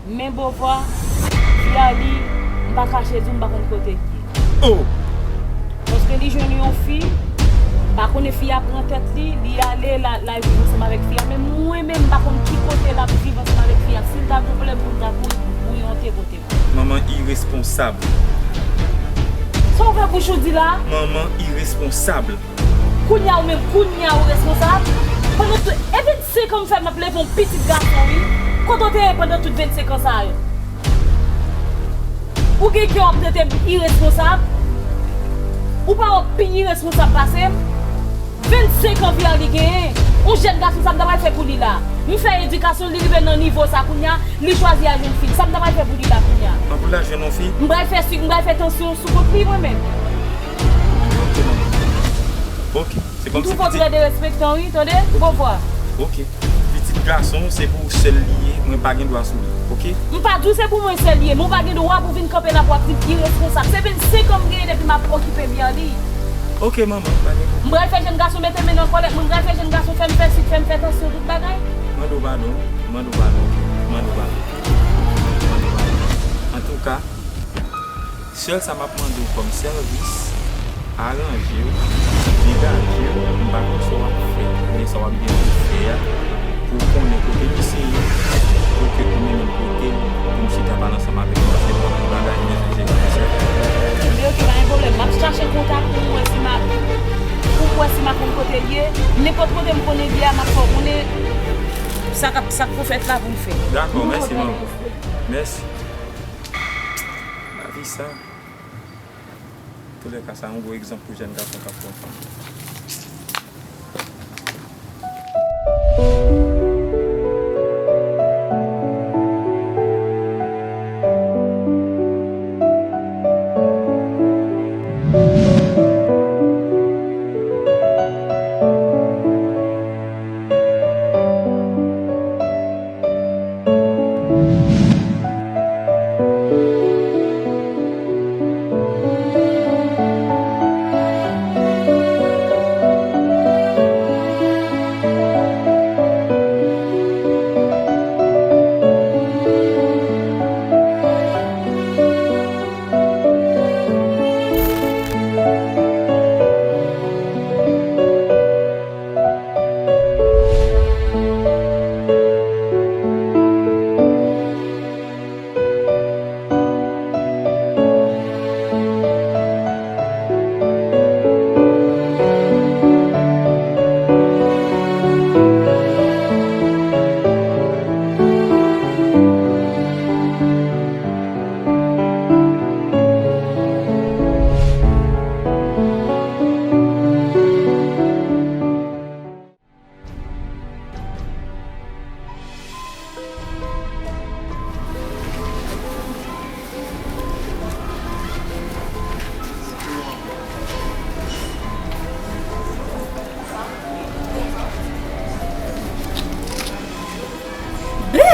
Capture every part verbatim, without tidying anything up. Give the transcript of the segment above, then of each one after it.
Men Beauvoir, fi a li, m pa kache di w, m pa konn kote l ye. Oh! Paske li jwenn yon fi, m pa konnen fi a pran tèt li, li ale, l a, l al viv ansanm avèk fi a. Men mwen menm, m pa konn ki kote l ap viv ansanm avèk fi a. Si l ta gen pwoblèm pou l ta kouri pou yon te kote m. Manman iresponsab. Sa w fè bouch ou di la? Manman iresponsab. Kounye a ou menm, kounye a ou responsab? Pandan tout, e vennsenk an m fè m ap leve yon pitit gason, wi. Kote w te ye pandan tout vennsenk an sa yo? Ou gen kè w ap trete m iresponsab? Ou pa wè w pi iresponsab pase m? Vennsenk an Pierre li genyen. Yon jèn gason, sa m ta pral fè pou li la? M fè edikasyon, li rive nan nivo sa kounye a, li chwazi al jwenn fi. Sa m ta pral fè pou li la kounye a? An pou l al jwenn yon fi? M pral fè sik, m pral fè tansyon sou kont li mwen menm. Ok, manman. Ok. Se kòmsi pitit. M twouve w trè derespektan, wi, tande? Ok. Beauvoir. Ok. Pitit gason, se pou ou sèl li ye, mwen pa gen dwa sou li, ok? M pa di w se pou mwen sèl li ye, men w pa gen dwa pou w vin kanpe la pou w ap di m iresponsab. Se vennsenk an m genyen depi m ap okipe byen li. Ok, manman, pa gen pwoblèm. M pral fè jèn gason mete men nan kòlèt mwen, m pral fè jèn gason fè m fè sik, fè m fè tansyon, tout bagay. Mande w padon, mande w padon, mande w padon, mande w padon. Antouka, Sèl sa m ap mande w kòm sèvis, aranje w, degaje w, m pa konn sa w ap fè, men sa w ap gen pou fè a, pou w konnen kote misye ye, pou ke ou mennen m kote l, pou misye ta pale ansanm avèk mwen, paske m pa konn bagay, men se se konsa. Ebyen, ok, pa gen pwoblèm. M ap chache kontak pou m wè si m a, pou m wè si m a konn kote l ye. Nenpòt kote m konnen l ye a, m ap fè w konnen sa k ap, sa k pou fèt la pou m fè. Dakò, mèsi, manman. Mèsi. Lavi sa. Toulèka, sa yon gwo egzanp pou jèn gason k ap pran fanm.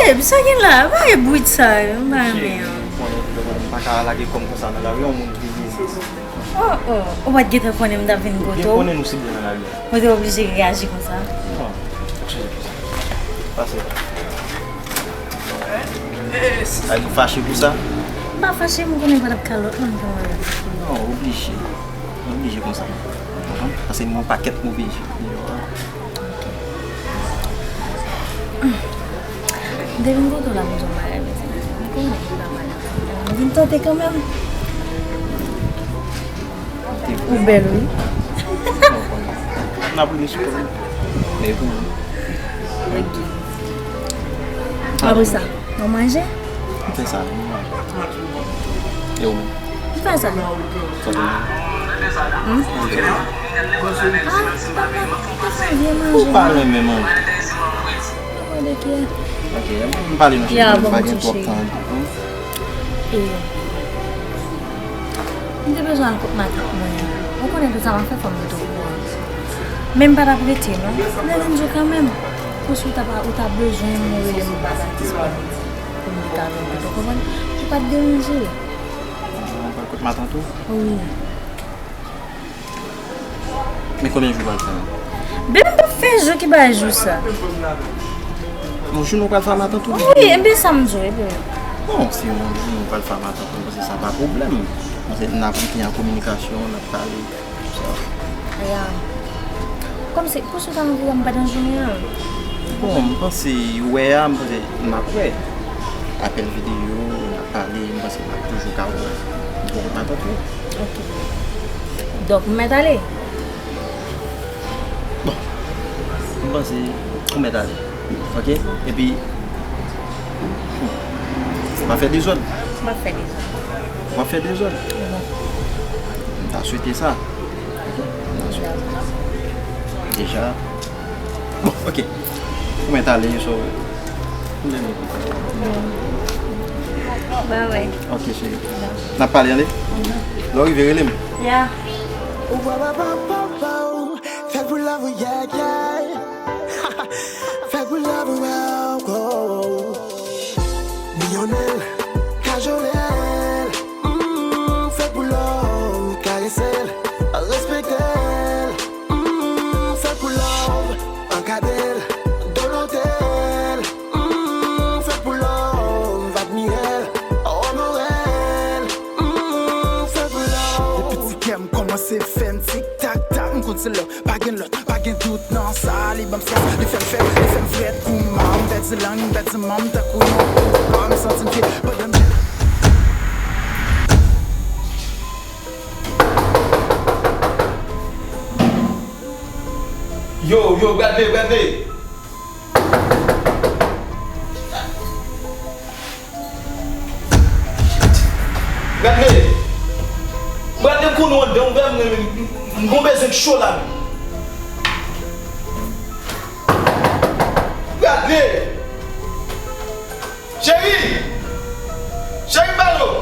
Babe, sa gen la? Pa gen bwit sa yo, m pa renmen yo. Konnen, konnen, m pa ka lage kò m konsa nan lari, yon moun ki vini. Oh, oh, ou pa t gentan konnen m t ap vin kote w? Ou byen konnen nou se byen nan lari a. Mwen te oblije reyaji konsa. Non, pa chanje pou sa. Pase. Ay, ou fache pou sa? M pa fache, m konnen pa t ap ka lòt moun pou mwen. Non, oblije. Oblije konsa. Konprann? Pase m yon pakèt move je. Depi m kote w la, m bezwen bagay, mezanmi. M konnen m pa mal. M vin tante kanmenm. Ou bèl, wi. N ap rele sou kò nou. Men pou mwen. Ok. Apre sa, nou manje? M fè sa, nou manje. E ou menm? M fè sa. Sa te manje? Hmm? Manje. Ah, m pa ka, m pa ka vye manje. Ou pa renmen manje? Ou pa de kè. Ok, m pale nan cheri, pa gen twòp tan. E, m te bezwen al kot matant mwen an. Ou konnen tout sa m ap fè, fò m mete w okouran. Men m pa t ap rete, non. M te vin di w kanmenm. Konsi w ta pa, ou ta bezwen m, ou rele m, m pa ta disponib pou m vin avè w, ou konprann? Ou pa t deranje. Ah, ou pral kot matant ou? Wi. Men konbyen jou w pral fè menm? Baby, m p ap fè jou ki bay jou sa. Yon jou nou pral fè a matant ou? Wi, ebyen sa m di w, ebyen. Bon, si yon jou nou pral fè matant, mwen panse sa pa pwoblèm. Mwen panse n ap rete an kominikasyon, n ap pale, tout sa. Aya, kòmsi, pou sa w ta anvi wè m pandan jounen an? Bon, mwen panse wè a, mwen panse n ap wè. Apèl videyo, n ap pale, mwen panse n ap toujou ka wè. Bon, matant wi. Ok. Donk, m mèt ale? Bon, mwen panse ou mèt ale. Ok? Epi, pa fè dezòd. M ap fè dezòd. W ap fè dezòd. Mhm. M ta swete sa. M ta swete sa. Deja. Bon, ok. Ou mèt ale, so. Ba wè. Ok, cheri. N ap pale, ale. Mhm. Lè w rive, rele m. Ya. Fèt pou love, yeah, yeah. Fèt pou love, wow, wow. Milyonè l, kajole l, mm, fèt pou love, karese l, respekte l, mm, fèt pou love, ankadre l, dolote l, mm, fèt pou love, admire l, onore l, mm, fèt pou love. Depi ti kè m kòmanse fè m tik tak tak, m konn se love. Pa gen lòt, pa gen dout nan sa, li ban m fòs, li fè m fèt, li fè m frèt kouman, m pèdi lang, m pèdi manm, tankou yon kout bal, m santi m fye, pandan m Yo, yo, Bradley, Bradley! Bradley! Bradley, m konnen w anndan, ouvè m, m, m, m gon bezwen k cho la. Bradley! Cheri! Cheri, m ba l ou!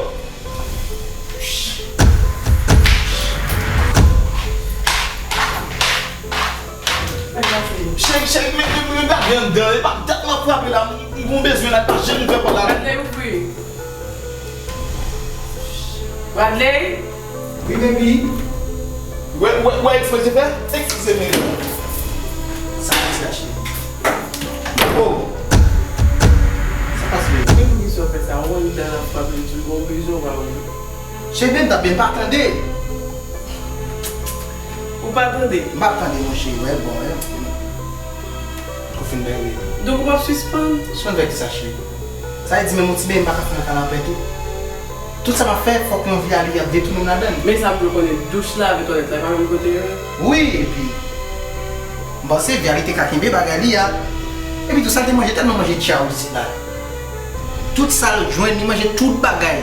Cheri, cheri, men, men, men, bagay anndan, e pa tèt mwen frape la, m, m gon bezwen la, pa janm ouvè pòt la. Bradley, ouvri. Bradley? Wi, baby. Wè, wè, wè eksprè se fè? Eskize, men. Sa pase, cheri? Oh. Sa pase? Men poukisa w fè sa? Ou anndan ap frape, di w gon bezwen, ou pa wè. Cheri, men m t ap byen pa tande. Ou pa tande? M pa tande, monchè, wè, bon, wè. Ou fin bèle. Donk ou p ap sispann? Sispann fè kisa, cheri? Sa vle di menm yon ti bèle m pa ka fè nan kay la anpè tou? Tout sa m ap fè, fòk yon vye ale y ap detounen m ladan l. Men sa m vle konnen, douch la avèk twalèt la, e pa menm kote yo ye? Wi, epi m panse vye ale te ka kenbe bagay li a. Epi tou sa l te manje, tèlman manje tchaw isit la. Tout sa l jwenn, li manje tout bagay.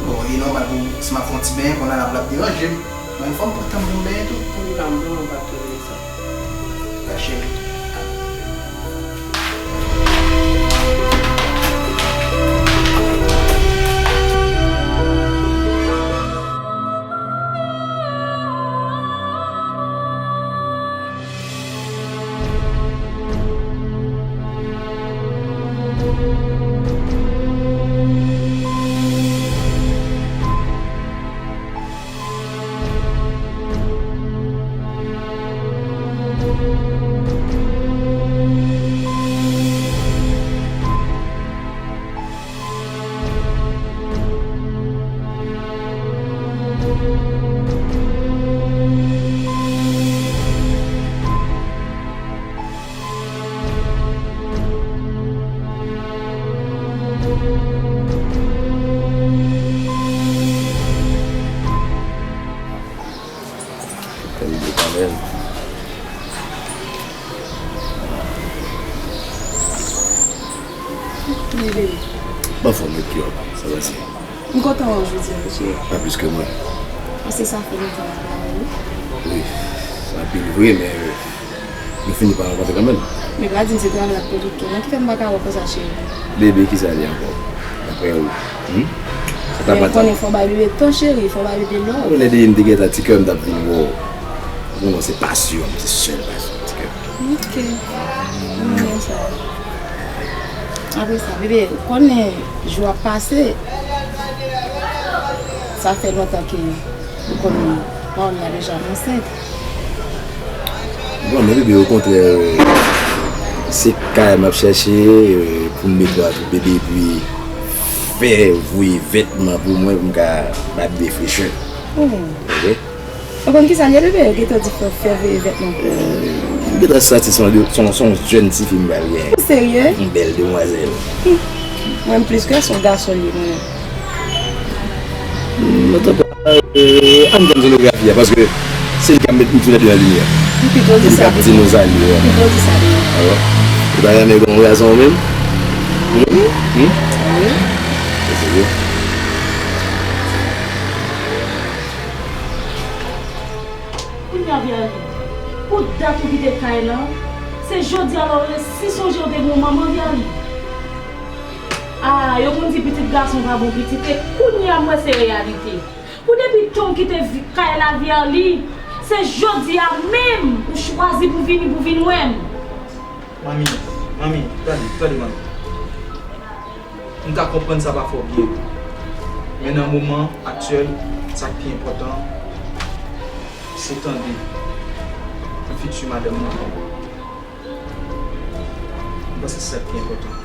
Bon, e nòmal pou si m ap fè yon ti benyen, kounye a l ap, l ap deranje m. Mwen, fò m pran tan m pou m benyen tou. Antouka, m vrèman pa t tande sa. Ka cheri. Bebe. M anfòm wi, pitit, sa pase? M kontan wè w jodi a, wi, cheri. Pa plis ke mwen. Paske sa fè lontan m pa wè w. Wi, se anpil vre, men nou fini pa rankontre kanmenm. Men pa di m se travay ak pwodikte nan ki fè m pa ka wè w konsa, cheri. Bebe, kisa li ankò? Daprè ou? Hmm? Sa ta... Men konnen fò bay bebe tan, cheri, fò bay bebe love. Ou konnen depi m te gentan ti kè m t ap vin wè w. Ou konnen se pasyon, se sèl pasyon, ti kè. Ok. M renmen sa. Apre sa, bebe, ou konnen jou ap pase. Sa fè lontan ke ou konn Paola deja ansent. Bon, men bebe, okontrè, se kay m ap chèche, e, pou m mete w ak bebe, epi fè voye vètman pou mwen, pou m ka ba bebe frechè. Hmm. Ok? Ou konn kisa l ye, bebe? Yo gentan di fè, fè voye vètman pou mwen. M gentan santi se yon, se yon, se yon jèn tifi m pral genyen. Ou serye? Yon bèl demwazèl. Hmm. Mwen, m plis kwè se yon gason l ye, mwen. Hmm, antanpè, euh, ann tann sonografi a, paske se li k ap met nou toulède nan limyè. M pito di sa. Se li k ap di nou sa li ye. M pito di sa. Alò, ou ta renmen gen yon gason ou menm? Hmm? Hmm? Wi. Se vre. Kounye a, Vyaly, pou dat ou kite kay la, se jodi a la w resi sonje w te gen yon manman, Vyaly. A, yo konn di pitit gason pa bon pitit, e kounye a m wè se reyalite. Pou depi tan w kite vi-, kay la, Vyaly, se jodi a menm ou chwazi pou vini, pou vin wè m. Manmi, manmi, tande, tande, manmi. M ka konprann sa pa fè w byen. Men nan moman aktyèl, sa k pi enpòtan, se tande pou fiti madanm nan. M panse se sa k pi enpòtan.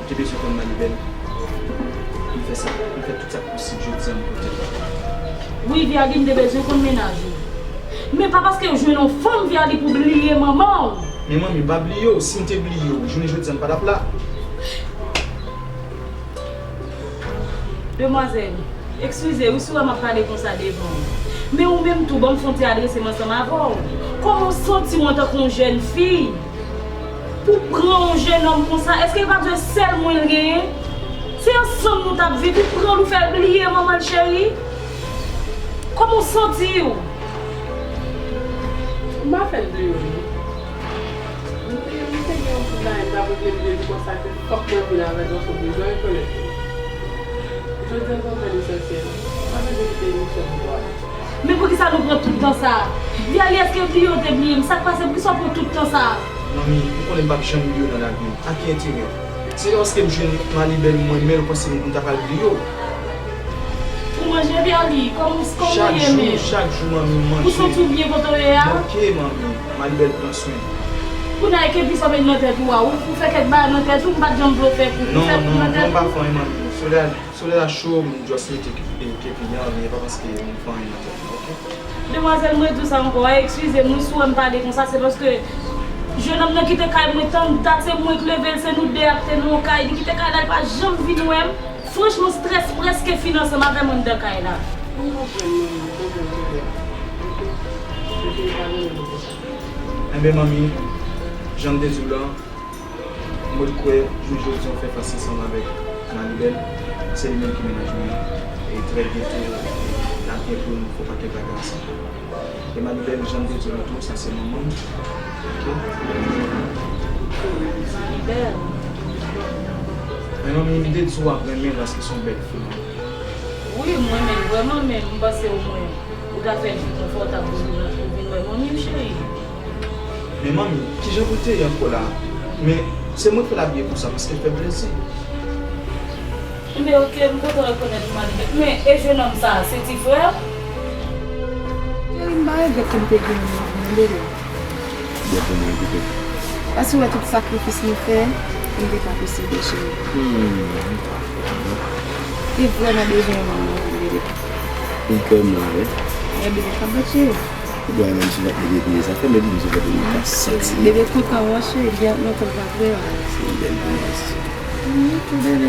M te bezwen konn Manibèl. M fè sa, m fè tout sa k posib jodi a m pote l. Wi, Vyaly, m te bezwen konn mennaj ou. Men pa paske w jwenn yon fanm, Vyaly, pou w bliye manman w. Men manmi, m pa bliye w. Si m te bliye w, jounen jodi a m pa t ap la. Demwazèl, eskize wi si w wè m ap pale konsa devan w. Men ou menm tou, ban m fè yon ti adrese m ansanm avè w. Kòman w santi w antanke yon jèn fi? Pou w pran yon jennonm konsa, èske l pa dwe sèl mwen l genyen? Se ansanm nou t ap viv, ou pran l, ou fè l bliye manman l cheri? Kòman w santi w? M pa fè l bliye w, non. M te, m te gen yon ti bagay m t ap regle l de jou konsa ke fòk mwen vin avè l paske w bezwen rekonèt li. Jodi a, m konprann lesansyèl. M pa bezwen kite emisyon pou w ale. Men poukisa nou pran tout tan sa a? Vyaly, èske bliye w te bliye m? Sa k pase? Poukisa w pran tout tan sa a? Manmi, ou konnen m p ap janm bliye w nan lavi m. A ki enterè? Se paske m jwenn Manibèl mwen renmen l, ou panse m ta pral bliye w? Ou manje, Vyaly? Kòman, kòman w ye menm? Chak jou, chak jou, manmi, m manje. Ou santi w byen kote w ye a? M oke, manmi. Manibèl pran swen m. Kounye a, e kepi sa w met nan tèt ou a? Ou, ou fè kèk bagay nan tèt ou, m pa t janm vle w fè kou. Non, non, non, m pa fè anyen, manmi. Solèy a, solèy la cho, m just mete ke-, kepi an, men e pa paske m fè anyen nan tèt mwen, oke? Demwazèl, mwen di w sa ankò, eskize m wi si w wè m pale konsa, se paske jennonm nan kite kay mwen tann dat, se mwen k leve l, se nou de ak te nan yon kay, li kite kay la, li pa janm vin wè m. Franchman, strès prèske fin ansanm avè m anndan kay la. M konprann, manmi, m konprann koulè a. Oke? Oke, padone m pou sa. Enben, manmi, jan m te di w la, mwen kwè, jou jodi a w fè fas ansanm avèk Manibèl, se li menm ki mennaj mwen. E trè byento, n ap gen pou n fè yon pakèt bagay ansanm. E Manibèl, jan m te di w lan tou, sa se manman m. Oke? Manibèl. Men manmi, m te di w ap renmen l paske se yon bèl fi, manmi. Wi, m renmen l vrèman, men m panse omwen ou ta fè l pi konfòtab pou vin, pou vin wè manmi w, cheri. Men manmi, kijan pou l te ye ankò la? Men se mwen k fè l abiye konsa paske l fè plezi. Enben, oke, m kontan rekonèt ou, Manibèl. Men, e jennonm sa a, se ti frè w? Cheri, m pa regrèt ke m te gen yon manman, bebe. Byen pou mwen, bebe. Paske w wè tout sakrifis nou fè pou n te ka posede, cheri. Hmm. Li vrèman bezwen yon manman, bebe. Li vrèman, wi. Men bebe, pa bat, cheri. Ou dwe menm sou vant li depi, sa fè men li sou vant li pa santi. Bebe kontan wè w, cheri, gen lontan l pa t wè w. Se yon bèl demwazèl. Wi, tou bebe.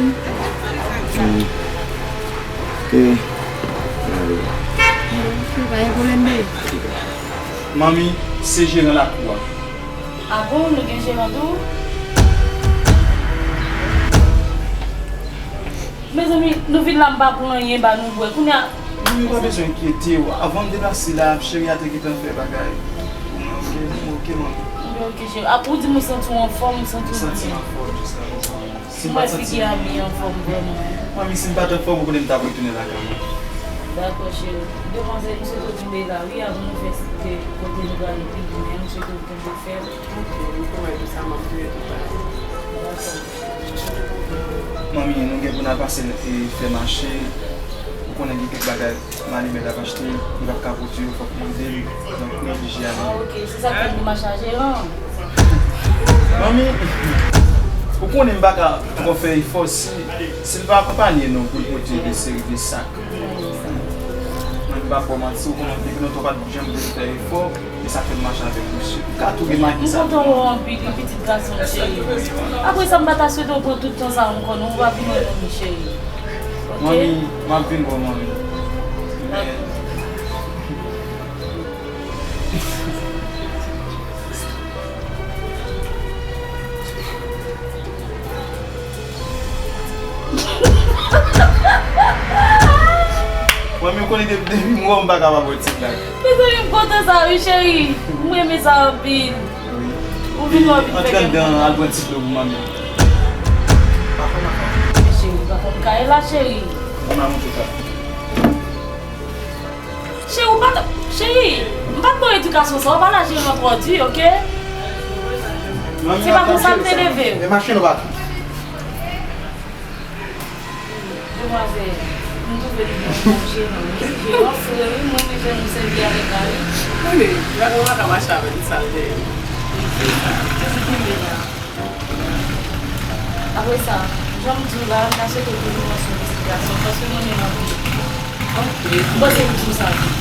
Hmm. E, ale. Wi, pa gen pwoblèm, bebe. Manmi, se jeran lakou a. A bon, nou gen jeran tou? Mezanmi, nou vin la, m pa pran anyen ba nou bwè. Kounye a, manmi, ou pa bezwen enkyete w. Avan m deplase la, cheri a te gentan fè bagay pou mwen, oke? Oke, manmi. Oke, cheri. Apre ou di m ou santi w anfòm, ou santi w byen. M santi m anfòm jiska prezan. Si m pa t santi m byen, manmi, si m pa t anfòm, ou konnen m t ap retounen lakay mwen. Dakò, cheri. Demwazèl, m swete w kenbe la, wi, avan nou fè kote nou prale pi lwen, m swete w kenbe fèm. Ok, m pwomèt ou sa, m ap touye tout bagay. Manmi, nou gen pou n al pase, e, fè mache. Ou konnen gen kèk bagay Manibèl ap achte, li p ap ka pwodui yo, fòk nou ede l. Donk, nou oblije ale. Ah, ok, se sa k fè nou mache a jeran. Manmi! Ou konnen m pa ka ankò fè efò si, si l pa akonpaye nou pou l pote de seri de sak. Mwen m p ap ba w manti, ou konnen depi lontan w pa t janm vle fè efò, e sa fè m mache avèk misye. Ou ka tou remake sa. M kontan wè w anpil, wi, pitit gason m, cheri. Apre sa, m pa ta swete w pran tout tan sa ankò, non, ou pa vin wè nou, cheri. Ok? Manmi, m ap vin wè w, manmi. Dakò. Mwen menm konnen depi, depi m wè w m pa kapab wè ti blag. Mezanmi, m kontan sa wi, cheri. M renmen sa anpil. Wi. Ou vin wè, vin fè kè m kontan. Antre anndan, al pran ti dlo pou manmi. Pa fè m anfè. Cheri, pa fè m kay la, cheri. Mwen a montre sa. Cheri, ou pa t, cheri, m pa t ba w edikasyon sa, ou pa la jere nan pwodui, ok? Se pa konsa m te leve. E machin ou pa tou. Demwazèl, m twouve li bon, bon jeran. Jeran fre, wi, mwen, mwen fè nou sèvi avèk la, wi. Tande, gade w pa ka mache avè l, sa l dèyè. Wi, se sa. Toujou kenbe la. Apre sa, jan m di w la, m ta swete w toujou ranse yon pitit gason, paske m renmen l anpil. Ok. M panse m di w sa tou.